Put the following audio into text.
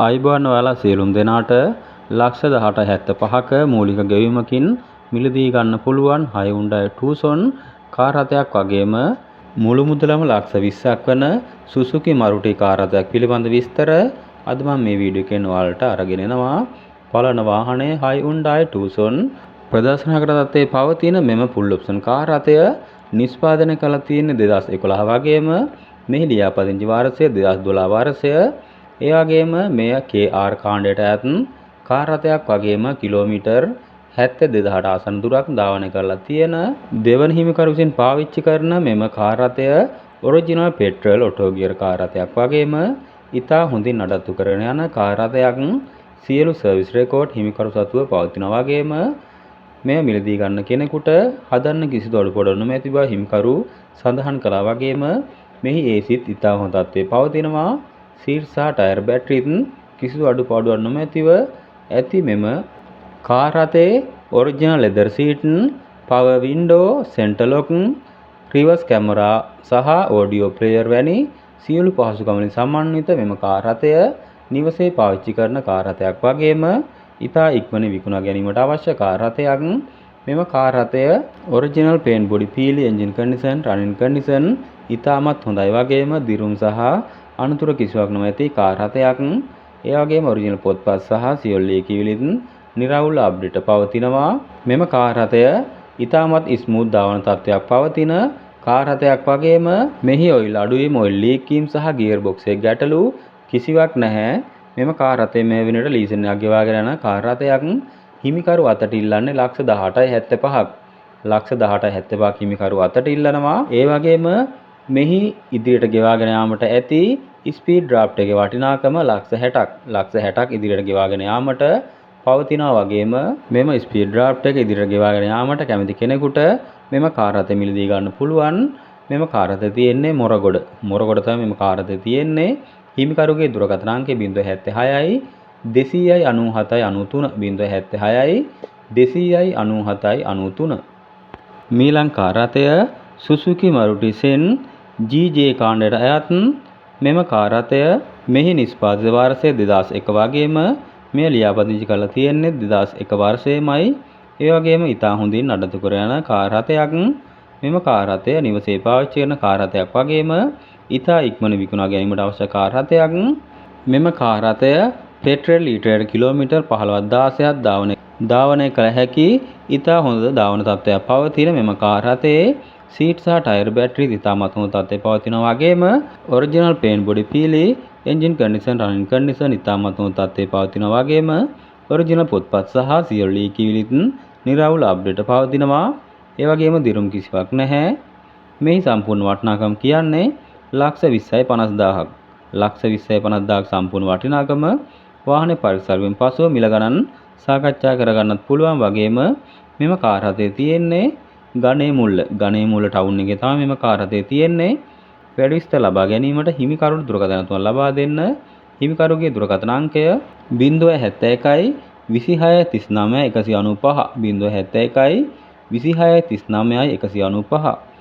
ආයුබෝවන් ඔයාලා සියලුම දෙනාට ලක්ෂ 18.75ක මූලික ගෙවීමකින් මිලදී ගන්න පුළුවන් Hyundai Tucson car රථයක් වගේම මුළු මුදලම ලක්ෂ 20ක් වන Suzuki Maruti car රථයක් පිළිබඳ විස්තර අද මම මේ වීඩියෝ එකෙන් ඔයාලට අරගෙන එනවා. පලන වාහනය Hyundai Tucson ප්‍රදර්ශන කරන තත්ත්වයේ පවතින මෙම ෆුල් ඔප්ෂන් කාර් රථය නිෂ්පාදනය කරලා තියෙන්නේ 2011 වගේම මෙහි ලියාපදිංචි වර්ෂය 2012 වර්ෂය. ඒ වගේම මෙය KR කාණ්ඩයට අයත් කාර් රථයක් වගේම කිලෝමීටර් 72,000ට ආසන්න දුරක් ධාවනය කරලා තියෙන දෙවන හිමිකරු විසින් පාවිච්චි කරන මෙම කාර් රථය original petrol auto gear car රථයක් වගේම ඉතා හොඳින් නඩත්තු කරගෙන යන කාර් රථයක්. සියලු සර්විස් රෙකෝඩ් හිමිකරු සතුව පවතිනවා වගේම මෙය මිලදී ගන්න කෙනෙකුට හදන්න කිසිදු අඩුපාඩුවක් නොමැති බව හිමිකරු සඳහන් කළා වගේම මෙහි ඒසිත් ඉතා හොඳ තත්ත්වයේ පවතිනවා. සීට් සහ ටයර් බැටරිත් කිසිදු අඩුපාඩුවක් නොමැතිව ඇති මෙම car රථයේ original leather seat, power window, centre lock, reverse camera සහ ඔඩියෝ ප්ලේයර් වැනි සියලු පහසුකම් වලින් සමන්විත මෙම කාර් රථය නිවසේ පාවිච්චි කරන කාර් රථයක් වගේම ඉතා ඉක්මනින් විකුණා ගැනීමට අවශ්‍ය කාර් රථයක්. මෙම කාර් රථය ඔරිජිනල් පේන්ට් බොඩි පීලි, එන්ජින් කන්ඩිෂන්, රනින් කන්ඩිෂන් ඉතාමත් හොඳයි වගේම දිරුම් සහ අනතුරු කිසිවක් නොමැති කාර් රථයක්. ඒ වගේම ඔරිජිනල් පොත්පත් සහ සියලු ලියකියවිලිත් නිරවුල් අප්ඩේට් පවතිනවා. මෙම කාර් රථය ඉතාමත් ස්මූත් ධාවන තත්ත්වයක් පවතින කාර් රථයක් වගේම මෙහි ඔයිල් අඩුවීම, ඔයිල් ලීක් වීම සහ ගියර් බොක්ස් එකේ ගැටලු කිසිවක් නැහැ. මෙම කාර් රථය මේ වෙනකොට ලීසින් එකක් ගෙවාගෙන යන කාර් රථයක්. හිමිකරු අතට ඉල්ලන්නේ ලක්ෂ 18.75ක්. ලක්ෂ 18.75ක් හිමිකරු අතට ඉල්ලනවා. ඒ වගේම මෙහි ඉදිරියට ගෙවාගෙන යාමට ඇති ස්පීඩ් ඩ්‍රාෆ්ට් එකේ වටිනාකම ලක්ෂ 60ක්. ලක්ෂ 60ක් ඉදිරියට ගෙවාගෙන යාමට පවතිනවා වගේම මෙම ස්පීඩ් ඩ්‍රාෆ්ට් එක ඉදිරියට ගෙවාගෙන යාමට කැමති කෙනෙකුට මෙම කාර් රථය මිලදී ගන්න පුළුවන්. මෙම කාර් රථය තියෙන්නේ මොරගොඩ. මොරගොඩ තමයි මෙම කාර් රථය තියෙන්නේ. හිමිකරුගේ දුරකථන අංකය 076යි 297යි 93, 076යි 297යි 93. මීළඟ කාර් රථය Suzuki Maruti Zen GJ කාණ්ඩයට අයත් මෙම කාර් රථය මෙහි නිෂ්පාදිත වර්ෂය 2001 වගේම මෙය ලියාපදිංචි කරලා තියෙන්නේ 2001 වර්ෂයේමයි. ඒ වගේම ඉතා හොඳින් නඩත්තු කර යන කාර් රථයක්. මෙම කාර් රථය නිවසේ පාවිච්චි කරන කාර් රථයක් වගේම ඉතා ඉක්මනින් විකුණා ගැනීමට අවශ්‍ය කාර් රථයක්. මෙම කාර් රථය පෙට්‍රල් ලීටරයට කිලෝමීටර් 15,000ක් ධාවනය කළ හැකි ඉතා හොඳ ධාවන තත්ත්වයක් පවතින මෙම කාර් රථයේ සීට් සහ ටයර් බැටරි ඉතාමත් හොඳ තත්ත්වයේ පවතිනවා වගේම ඔරිජිනල් පේන්ට් බොඩි පීලි, එන්ජින් කන්ඩිෂන්, රනින් කන්ඩිෂන් ඉතාමත් හොඳ තත්ත්වයේ පවතිනවා වගේම ඔරිජිනල් පොත්පත් සහ සියලු ලියකියවිලිත් නිරවුල් අප්ඩේට් පවතිනවා. ඒ වගේම දිරුම් කිසිවක් නැහැ. මෙහි සම්පූර්ණ වටිනාකම කියන්නේ ලක්ෂ 20.50,000ක්. ලක්ෂ 20.50,000ක් සම්පූර්ණ වටිනාකම. වාහනේ පරික්ෂාවෙන් පසුව මිල ගණන් සාකච්ඡා කරගන්නත් පුළුවන් වගේම මෙම කාර් රථය තියෙන්නේ ගණේ මුල්ල. ගණේ මුල්ල ටවුන් එකේ තමයි මෙම කාර් රථය තියෙන්නේ. වැඩි විස්තර ලබා ගැනීමට හිමිකරුට දුරකථන තුන ලබා දෙන්න. හිමිකරුගේ දුරකථන අංකය 071යි 26 39 195, 071යි 26 39 195.